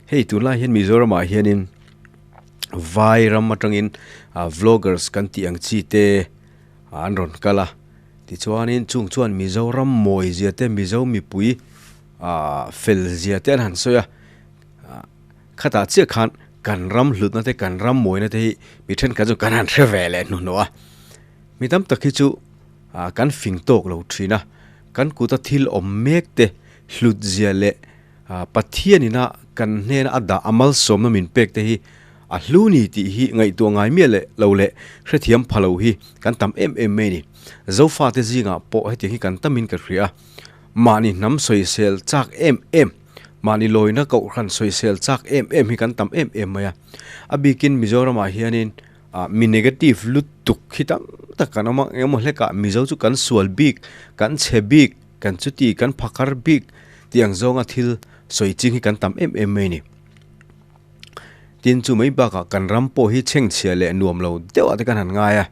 Hei tunlai hian Mizoramah hianin vai ram atangin vloggers kan tih ang chi te an rawn kal a, tichuanin chung chuan Mizoram mawi zia te Mizo mipui ah fel zia te an han sawi a, khatah chiah khan kan ram hlutna te kan ram mawina te hi mi thenkhat chu kan han hre ve leh hnuhnawh a, mi tam tak hi chu ah kan fing tawk lo thin a, kan kuta thil awm mek te hlut zia leh ah Pathianina kan hnena a dah a malsawmna min pek te hi a hlu ni tih hi ngaihtuah ngai miah leh lo leh hrethiam pha lo hi kan tam em em mai a ni. Zofate zingah pawh hetiang hi kan tamin ka hria a, mahni hnam sawisel chak em em, mahni lawina kohhran sawisel chak em em hi kan tam em em mai a. A bikin Mizoramah hianin ah mi negative lutuk hi tam tak kan awm a, engemaw hlekah Mizo chu kan sual bik, kan chhe bik, kan chuti, kan phakar bik tih ang zawnga thil sawi ching hi kan tam em em mai a ni. Tin chu mai bakah kan ram pawh hi chhengchhia leh nuam lo deuh ah te kan han ngai a,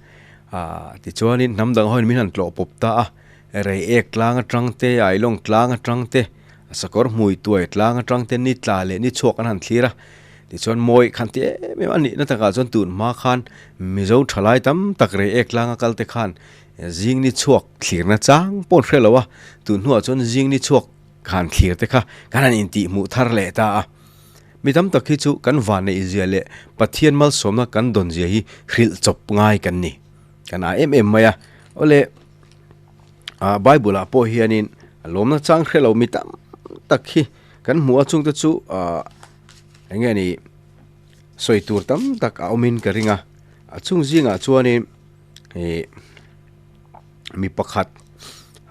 ah tichuanin hnam dang ho in min han tlawh pawp ta a, rei ek tlang atang te, ailawng tlang atang te, sakawr hmui tuai tlang atang te ni tla leh ni chhuak an han thlir a, tichuan mawi khan ti em em a nihna takah chuan tun hma khan Mizo thalai tam tak rei ek tlanga kal te khan zing ni chhuak thlirna chang pawh an hre lo a, tun hnuah chuan zing ni chhuak khan thlir te kha kan han intihhmuh thar leh ta a. Mi tam tak hi chu kan vanneih zia leh Pathian malsawmna kan dawn zia hi hrilh chawp ngai kan ni. Kan a em em mai a. Awle, ah Bible ah pawh hianin lawmna chang hre lo mi tam tak hi kan hmuh a chungte chu ah eng nge ni sawi tur tam tak a awmin ka ring a. A chung zingah chuanin ih mi pakhat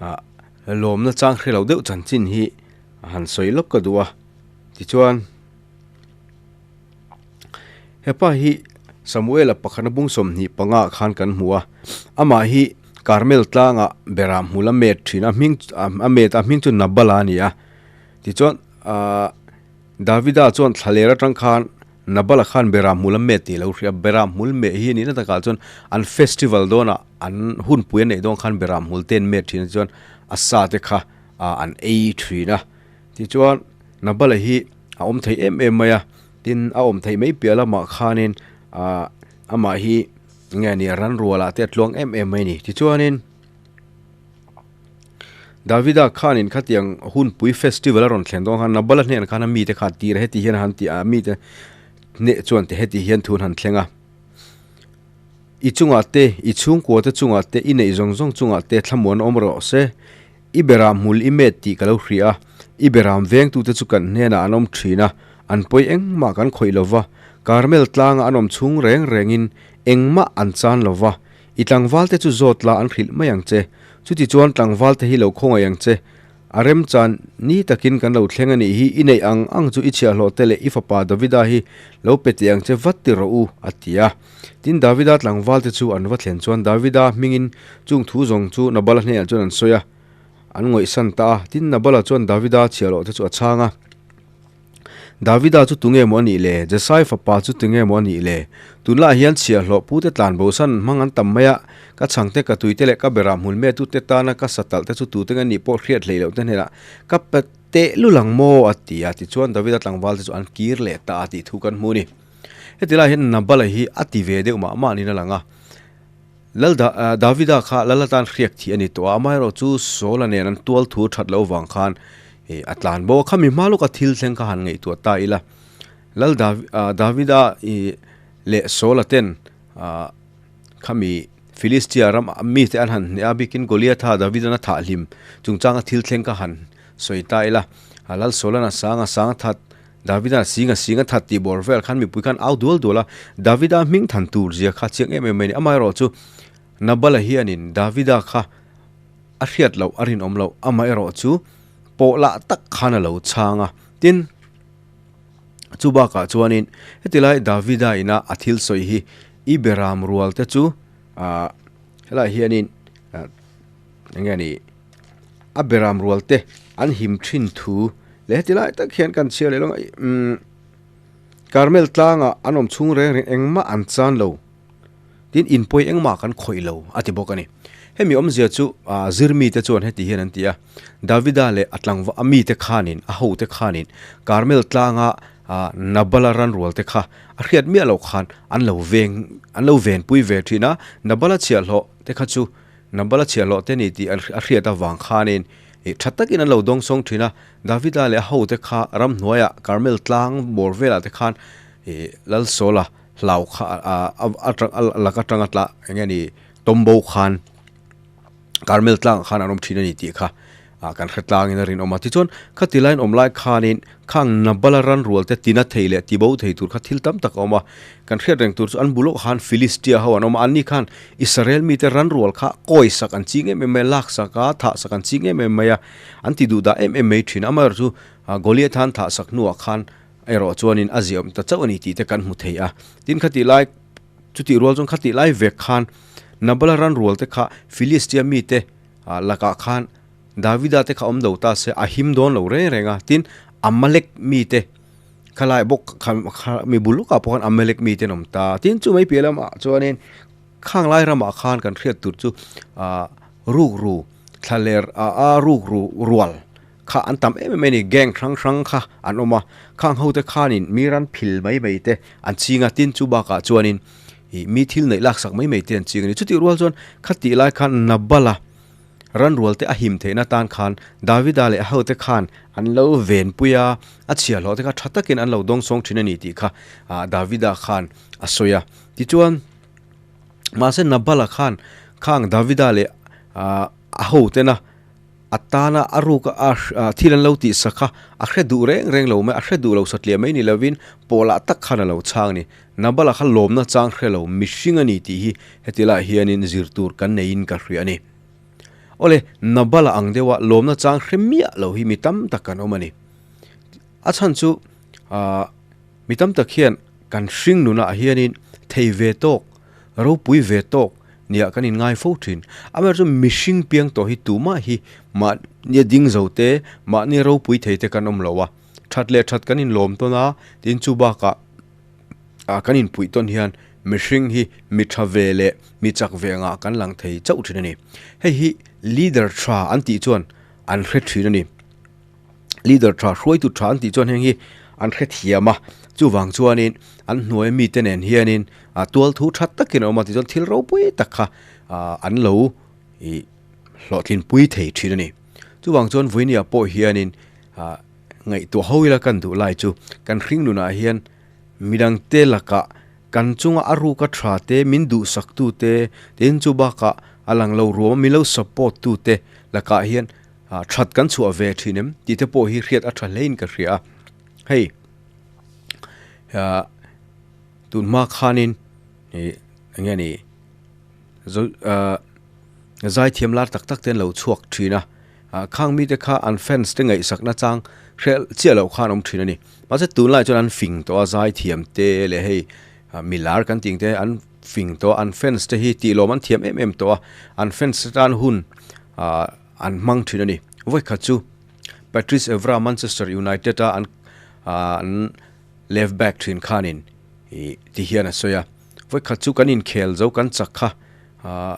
ah lawmna chang hre lo deuh chanchin hi han sawi lawk ka duh a. Tichuan, hepa hi Samuela pakhana bung 25 ah khan kan hmu a, amah hi Karmel tlangah berah hmul a met thin a, hming a met a hming chu Nabala a ni a. Tichuan, ahh Davida chuan thlaler atang khan Nabala khan berah hmul a met tih a lo hria a, berah hmul meh hi a nihna takah chuan an festival dawnah an hunpui a neih dawn khan berah hmul te an met thin a, tichuan a sa te kha an ei thin a. Tichuan, Nabala hi a awm thei em em mai a, tin a awm theih mai piah lamah khanin ah amah hi nge ni ran rualah te a tluang em em mai a ni. Tichuanin Davida khanin khatiang hunpui festival a rawn thlen dawn khan Nabala hnenah khan a mite kha a tir a, heti hian a han ti a, a mite hneh chuan ti heti hian thu an han thleng a, I chungah te, i chhungkua te chungah te, i neih zawng zawng chungah te thlamuan awm rawh se. I beram hmul i met tih ka lo hria a, i beram vengtute chu kan hnenah an awm thin a, an pawi engmah kan khawih lo va, Karmel tlanga an awm chhung reng rengin engmah an chan lo va, i tlangvalte chu zawt la an hrilh mai ang che, chutichuan tlangvalte hi lo khawngaih ang che. A remchan ni takin kan lo thleng a nih hi, i neih ang ang chu i chhiahhlawh te leh i fapa Davida hi lo pe teh ang che vat ti rawh u, a ti a. Tin, Davida tlangvalte chu an va thlen chuan Davida hmingin chung thu zawng chu Nabala hnenah chuan an sawi a, an ngawihsan ta a. Tin, Nabala chuan Davida chhiahhlawh te chu a chhang a, Davida chu tunge maw a nih le? Jesai fapa chu tunge maw a nih le? Tunlaiah hian chhiahhlawh pute tlan bosan hmang an tam mai a, ka chhangte, ka tuite leh ka berah hmul metute tana ka satalh te chu tute nge nih pawh hriat hleih loh te hnenah ka pe teh lul ang maw? a ti a. Tichuan Davida tlangval te chu an kir leh ta a tih thu kan hmu a ni. Heti lai hian Nabala hi a ti ve deuh mah mah niin a lang a. Lal Davida kha lal atan hriak thih a ni tawh a, amaherawhchu Saula nen an tual thu that loh vang khan a tlan bo a, khami hma lawka thil thleng kha han ngaihtuah ta ila. Lal Davida leh Saula ten khami Philistia ram mite an han hneh a, bikin Goliatha Davidan a thah hlim chungchanga thil thleng kha han sawi ta ila. Lal Saula'n a sang a sang a that Davida sing a sing a that tih bawr vel khan mipui khan au dual dual a, Davida hming than tur zia kha chiang em em mai a ni. Amaherawhchu Nabala hianin Davida kha a hriat loh a rinawm loh, amaherawhchu pawh lah tak khan a lo chhang a. Tin, chu bakah chuanin heti lai Davida ina a thil sawi hi i beram rual te chu ah helaiah hianin eng nge ni a beram rual te an him thin thu leh heti lai tak hian kan chhiar leh lawng a umm Carmel tlangah an awm chhung reng reng engmah an chan lo tin in pawi engmah kan khawih lo a ti bawk a ni. Hemi awmzia chu ah zirmi te chuan heti hian an ti a, Davida leh a tlangva a mite khanin a hote khanin Carmel tlanga Nabala ran rual te kha a hriat miah loh khan an lo veng an lo venpui ve thin a, Nabala chhiahhlawh te kha chu Nabala chhiahhlawh te ni tih a hriat avang khanin tha takin an lo dawngsawng thin a, Davida leh a hote kha ramhnuaiah Karmel tlang bawr velah te khan Lalsawla hlau kha a lak atanga tla eng nge ni tawmbo khan Karmel tlangah khan an awm thin a ni tih kha kan hre tlangin a rinawm a. Tichuan, khati laiin awm lai khanin khang Nabala ran rual te tina thei leh tibo thei tur kha thil tam tak a awm a. Kan hriat reng tur chu an bulawk khan Philistia ho an awm a, anni khan Israel mite ran rual kha kawi sak an ching em em mai a, lak sak a, thah sak an ching em em mai a, an ti duh dah em em mai thin. Amaherawhchu Goliath an thah sak hnuah khan erawh chuanin a ziahawm ta chauh a ni tih te kan hmu thei a. Tin, khati lai chutih rual chuan khatih lai vek khan Nabala ran rual te kha Philistia mite lakah khan Davida te kha awm lo ta se a him dawn lo reng reng a. Tin, Amalek mite kha lai bawk kha mi bul lawkah pawh khan Amalek mite an awm ta. Tin, chu mai piah lamah chuanin khang lai ramah khan kan hriat tur chu rukru thlaler a rukru rual kha an tam em em mai a ni, gang hrang hrang kha an awm a, khang ho te khanin mi ran phil mai mai te an ching a, tin chu bakah chuanin ih mi thil neih laksak mai mai te an ching a ni. Chutih rual chuan khatih lai khan Nabala ran rual te a him theihna tan khan Davida leh a ho te khan an lo venpui a, a chhiahhlawh te kha tha takin an lo dawngsawng thin a ni tih kha ah Davida khan a sawi a. Tichuan mahse Nabala khan khang Davida leh ah a ho tena A tana a ruk a thil an lo tih sak a, a hre duh reng reng lo mai, a hre duh lo satliah mai ni lovin pawhlah tak khan a lo chhang a ni. Nabala kha lawmna chang hre lo mihring a ni tih hi heti laiah hianin zir tur kan neiin ka hria a ni. Awle, Nabala ang deuha lawmna chang hre miah lo hi mi tam tak kan awm a ni. A chhan chu mi tam tak hian kan hring nunah hianin thei ve tawk, ropui ve tawk nia kan inngai fo thin. Amaherawhchu chu mihring piang tawh hi tumah hi mahni a ding zo te, mahni a ropui thei te kan awm lo a. That leh that kan inlawm tawn a, tin chu bakah ah kan inpuih tawn hian mihring hi mi tha ve leh mi chak ve angah kan lang thei chauh thin a ni. Hei hi leader tha an tih chuan an hre thin a ni. Leader tha, hruaitu tha an tih chuan heng hi an hrethiam a, chuvang chuanin an hnuaia mite nen hianin tual thu tha takin a awm a tichuan thil ropui tak kha an lo ih hlawhtlinpui thei thin a ni. Chuvang chuan Vuinia pawh hianin ngaihtuah ho ila kan duh lai chu kan hring nunah hian midangte lakah kan chunga a ruka tha te, min duhsaktu te, tin chu bakah a lang lo ruam a min lo support tu te lakah hian That kan chhuah ve thin em tih te pawh hi hriat a tha hlein ka hria a, hei tun hma khanin ih eng nge ni zaithiam lar tak tak te an lo chhuak thin a, khang mite kha an fans te ngaihsak na chang hre chiah loh khan awm thin a ni, mahse tunlai chuan an fing tawh a zaithiam te leh hei milar kan tih ang te an fing tawh a, an fans te hi tih lawm an thiam em em tawh a, an fans te tan hun ah. An hmang thin a ni. Vawikhat chu Patrice Evra Manchester United a an an left back thin khanin ih ti hian a sawi a. Vawikhat chu kan inkhel zo kan chak kha ah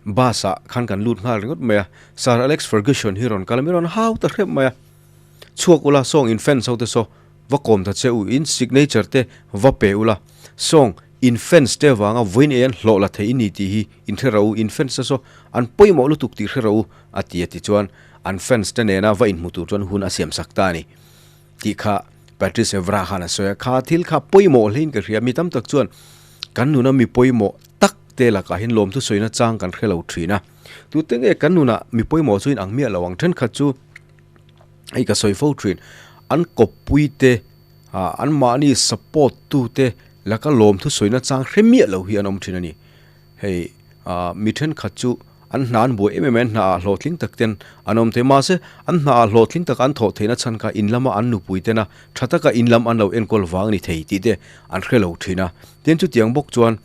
bus ah khan kan lut nghal ringawt mai a. Sir Alex Ferguson hi rawn kal a, mi rawn hau ta hrep mai a. Chhuak ula sawng in fans ho te saw va kawm ta che u, in signature te va pe ula, sawng in fans te avanga vawiin ei an hlawh la thei i ni tih hi in hre rawh u, in fans te saw an pawimawh lutuk tih hre rawh u a ti a tichuan an fans te nena va inhmu tur chuan hun a siam sak ta a ni tih kha Patrice Evra khan a sawi a, kha thil kha pawimawh hlein ka hria, mi tam tak chuan kan nuna mi pawimawh tak te lakah hian lawmthu sawina chang kan hre lo thin a, tute nge kan nunah mi pawimawh chu in ang miah lo ang thenkhat chu. Hei ka sawi fo thin, an kawppui te ah an mahni support tu te laka lawmthu sawina chang hre miah lo hi an awm thin a ni. Hei ah mi thenkhat chu an hna an buai em em a, an hna ah hlawhtling tak ten an awm thei mahse an hna ah hlawhtling taka an thawh theihna chhan kha in lama an nupui tena tha taka in lam an lo enkawl vang a ni thei tih te an hre lo thin a. Tin chutiang bawk chuan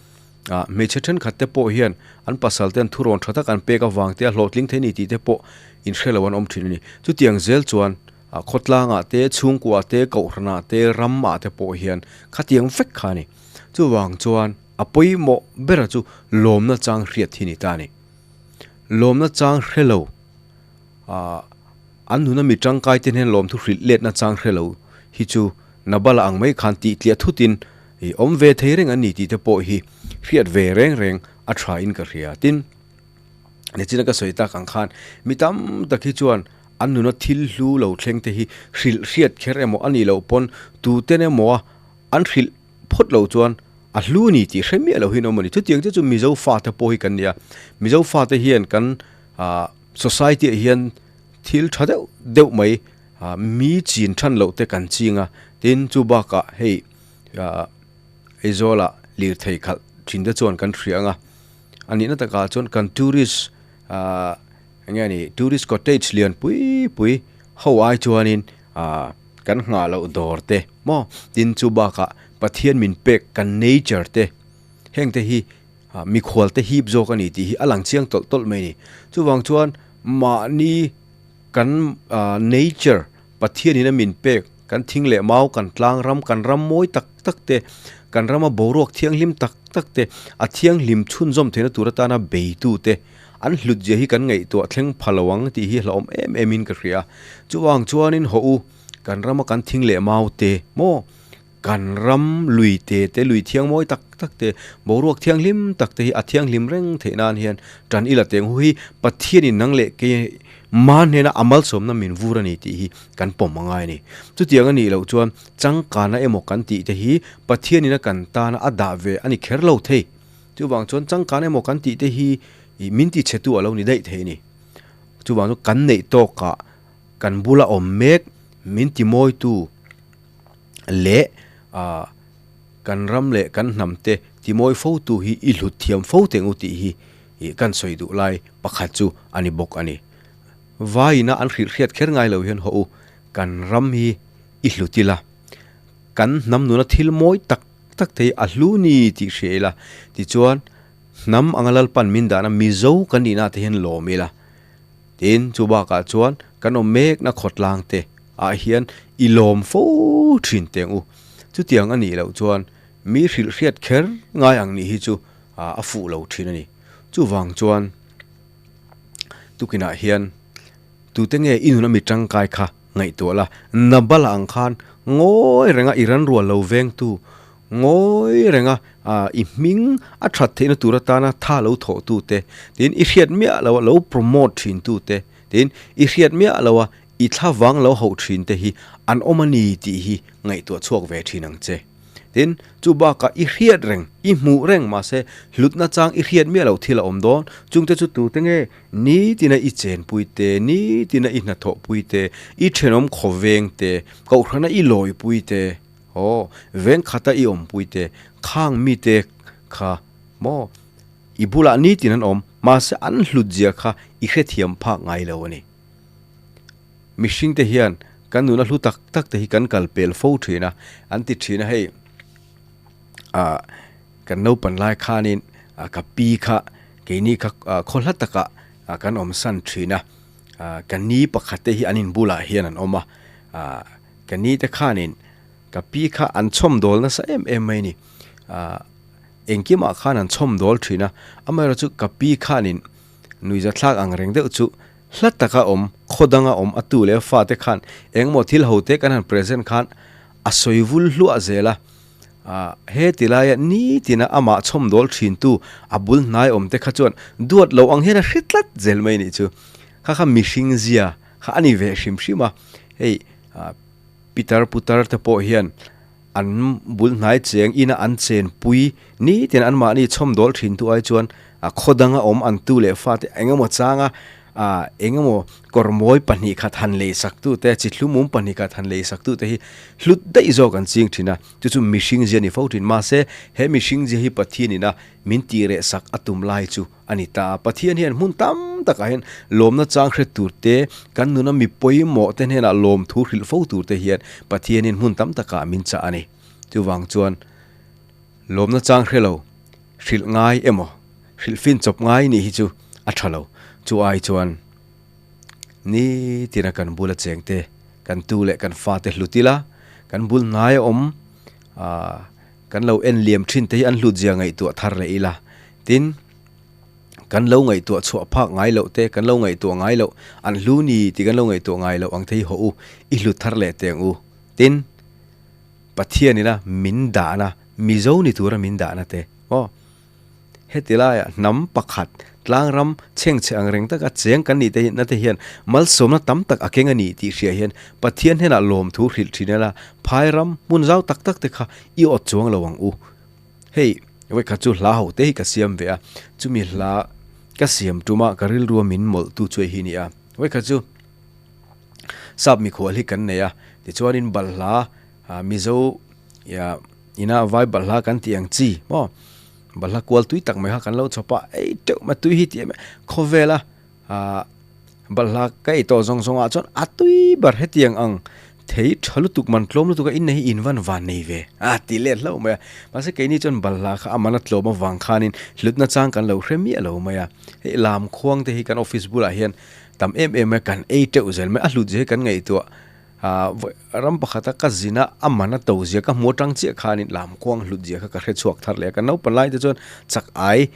ah hmeichhe thenkhat te pawh hian an pasal ten thurawn tha tak an pek avang te a hlawhtling thei ni tih te pawh inhre lo an awm thin a ni. Chutiang zel chuan ah khawtlangah te, chhungkuah te, kohhranah te, ramah te pawh hian khatiang vek kha a ni. Chuvang chuan a pawimawh bera chu lawmna chang hriat hi ni ta a ni. Lawmna chang hre lo ah an nuna mi tangkai te hian lawmthu hrilh letna chang hre lo hi chu Nabala ang mai khan tih tliah thutin i awm ve thei reng an ni tih te pawh hi hriat ve reng reng a tha in ka hria. Tin, nichina ka sawi tak ang khan mi tam tak hi chuan an nuna thil hlu lo thleng te hi hrilh hriat kher emaw a nih loh pawn tuten emaw a an hrilh phawt loh chuan a hlu a ni tih hre miah loh hi an awm a ni. Chutiang te chu Mizo fate pawh hi kan ni a, Mizo fate hian kan ah society ah hian thil tha deuh deuh mai ah mi chin than loh te kan ching a, tin chu bakah hei ah Aizawlah lirthei khalh thin te chuan kan hria ang a, a nihna takah chuan kan tourist ah eng nge ni tourist cottage lian pui pui ho ai chuanin ah kan nghah loh dawr te maw tin chu bakah Pathian min pek kan nature te heng te hi ah mikhual te hip zawk a ni tih hi a lang chiang tawlh tawlh mai a ni. Chuvang chuan mahni kan ah nature Pathian in a min pek kan thing leh mau kan tlang ram kan ram mawi tak tak te kan rama boruak thianghlim tak tak te a thianghlim chhunzawm theihna tur atana beitu te an hlut zia hi kan ngaihtuah thleng pha lo ang tih hi hlauhawm em em in ka hria. Chuvang chuanin hawh u kan rama kan thing leh mau te maw kan ram lui te te lui thiang mawi tak tak te boruak thianghlim tak te hi a thianghlim reng theih nan hian tan ila teng hu hi Pathianin nang leh kei ma hnena a malsawmna min vur a ni tih hi kan pawm a ngai a ni. Chutiang a nih loh chuan changkana emaw kan tih te hi Pathianin a kan tana a dah ve a ni kher lo thei. Chuvang chuan changkana emaw kan tih te hi min ti chhetu a lo ni daih thei a ni. Chuvang chu kan neih tawkah kan bula awm mek min ti mawitu leh ah kan ram leh kan hnam te ti mawi fotu hi i hlut thiam fo teng u tih hi ih kan sawi duh lai pakhat chu a ni bawk a ni. Vaiina an hrilh hriat kher ngai lo hian haw u, kan ram hi i hlut ila, kan hnam nuna thil mawi tak tak te hi a hlu ni tih hria ila, tichuan hnam anga Lalpan min dahna Mizo kan nihna te hian lawm ila. Tin, chu bakah chuan kan awm mekna khawtlang te ah hian i lawm fo thin teng u. Chutiang a nih loh chuan mi hrilh hriat kher ngai ang nih hi chu a fuh lo thin a ni. Chuvang chuan tukinah hian tute nge i nuna mi tangkai kha ngaihtuah la, Nabala ang khan ngawi renga i ran rual lo vengtu, ngawi renga i hming a that theihna tur atana tha lo thawh tute, tin i hriat miah loa lo promote thin tute, tin i hriat miah loa i thlavang lo hauh thin te hi an awm a ni tih hi ngaihtuah chhuak ve thin ang che. Tin, chu bakah i hriat reng, i hmuh reng mahse hlutna chang i hriat miah loh thil a awm dawn. Chungte chu tute nge nitina i chenpui te, nitina i hnathawhpui te, i thenawm khawveng te, kohhrana i lawipui te, aw, veng khata i awmpui te, khang mite kha maw i bulah nitin an awm mahse an hlut zia kha i hrethiam phak ngai lo a ni. Mihringte hian kan nuna hlu tak tak te hi kan kal pel fo thin a, an ti thin a hei ah kan naupan lai khanin ka pi kha keini kha khaw hla takah kan awm san thin a, ka ni pakhat te hi an in bulah hian an awm a, ka ni te khanin ka pi kha an chhawm dawl nasa em em mai a ni, engkimah khan an chhawm dawl thin a, amaherawhchu ka pi khanin nuihzathlak ang reng deuh chu Hla taka awm, khaw danga awm a tu leh a fate khan engmaw thil ho te kan han present khan a sawi vul hluah zel a. Ah, he ti laia nitina amah chhawm dawl thintu a bul hnai awm te kha chuan duat lo ang hian a hre tlat zel mai nih chu. Kha kha mihring zia kha a ni ve hrim hrim a. Hei, ah, pitar putar te pawh hian an bul hnai cheng ina an chenpui nitin anmahni chhawm dawl thin tu ai chuan a khaw danga awm an tu leh fate engemaw changa ah engemaw kawr mawi pahnih khat han lei sak tu te chi thlumum pahnih khat han lei sak tu te hi hlut daih zawk an ching thin a chu chu mihring zia ni fo thin mahse he mihring zia hi Pathian ina min tih reh sak a tum lai chu a ni ta. Pathian hian hmun tam takah hian lawmna chang hre tur te, kan nuna mi pawimawh te hnenah lawmthu hrilh fo tur te hian Pathianin hmun tam takah min chah a ni. Chuvang chuan lawmna chang hre lo, hrilh ngai emaw, hrilh fin chawp ngai nih hi chu a tha lo. Chu ai chuan nitina kan bula cheng te, kan tu leh kan fate hlut ila, kan bul hnai a awm kan lo en liam thin te hi an hlut zia ngaihtuah thar leh ila. Tin, kan lo ngaihtuah chhuah phak ngai loh te, kan lo ngaihtuah ngai loh, an hlu ni tih kan lo ngaihtuah ngai loh ang thei hawh u, i hlut thar leh teng u. Tin, Pathianina min dahna, Mizo ni tura min dahna te aw. Heti laiah hnam pakhat tlangram chhengchhe ang reng taka cheng kan nih te na te hian malsawmna tam tak a keng a ni tih hriah hian Pathian hnenah lawmthu hrilh thin ila phai ram hmun zau tak tak te kha i awt chuang lo ang u. Hei vawikhat chu hla ho te hi ka siam ve a, chumi hla ka siam tuma ka rilrua min mawlh tu chu hi a ni a. Vawikhat chu sap mikhual hi kan nei a, tichuanin balhla Mizo ina vai balhla kan tih ang chi maw balhla kual tui tak mai kha kan lo chhawp a, ei teuh mai tui hi tih em em khawvela ah balhla ka ei tawh zawng zawng ah chuan a tui ber hetiang ang thei tha lutuk man tlawm lutuk a inneih hi in van van nei ve a tih let hlauh mai a, mahse keini chuan balhla kha a man a tlawm avang khanin hlutna chang kan lo hre miah lo mai a, hei lam khuang te hi kan office bulah hian tam em em mai kan ei teuh zel mai a hlut zia hi kan ngaihtuah. Ram pakhata ka zin a, a man a to zia ka hmu atang chiah khanin lam kuang hlut zia kha ka hre chhuak thar leh a. Kan naupang lai te chuan chak ai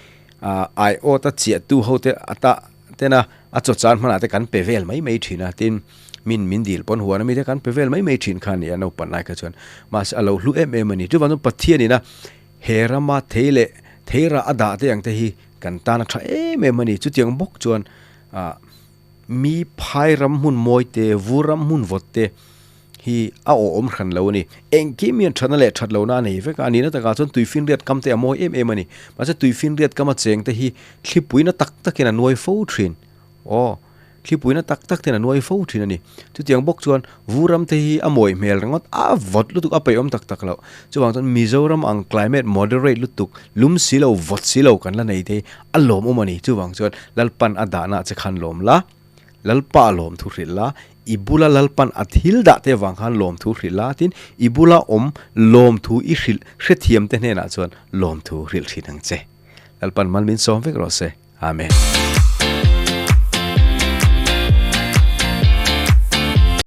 ai awt a chiah tu ho te ata tena a chaw chan hmanah te kan pe vel mai mai thin a, tin min min dil pawn huan ami te kan pe vel mai mai thin kha a ni a naupang lai kha chuan. Mahse a lo hlu em em a ni. Chuvang chuan Pathianin a he rama thei leh theirah a dah te ang te hi kan tan a tha em em a ni. Chutiang bawk chuan ah. Mi phai ram hmun mawi te, vur ram hmun vawt te hi a awhawm hran lo a ni. Engkim hian thatna leh that lohna a nei vek a, a nihna takah chuan tuifinriat kam te a mawi em em a ni. Mahse tuifinriat kama cheng te hi thlipuina tak takin a nuai fo thin. Aw, thlipuina tak tak ten a nuai fo thin a ni. Chutiang bawk chuan vur ram te hi a mawi hmel ringawt a vawt lutuk a peihawm tak tak loh. Chuvang chuan Mizoram ang climate moderate lutuk, lum si lo, vawt si lo kan la nei te hi A lawmawm a ni. Chuvang chuan Lalpan a dahna che khan lawm la, Lalpa a lawm thu hrilh la, i bula Lalpan a thil dah te avang khan lawm thu hrilh la, tin i bula awm lawm thu i hrilh hrethiam te hnenah chuan lawm thu hrilh thin ang che. Lalpan mal min sawm vek rawh se. Amen.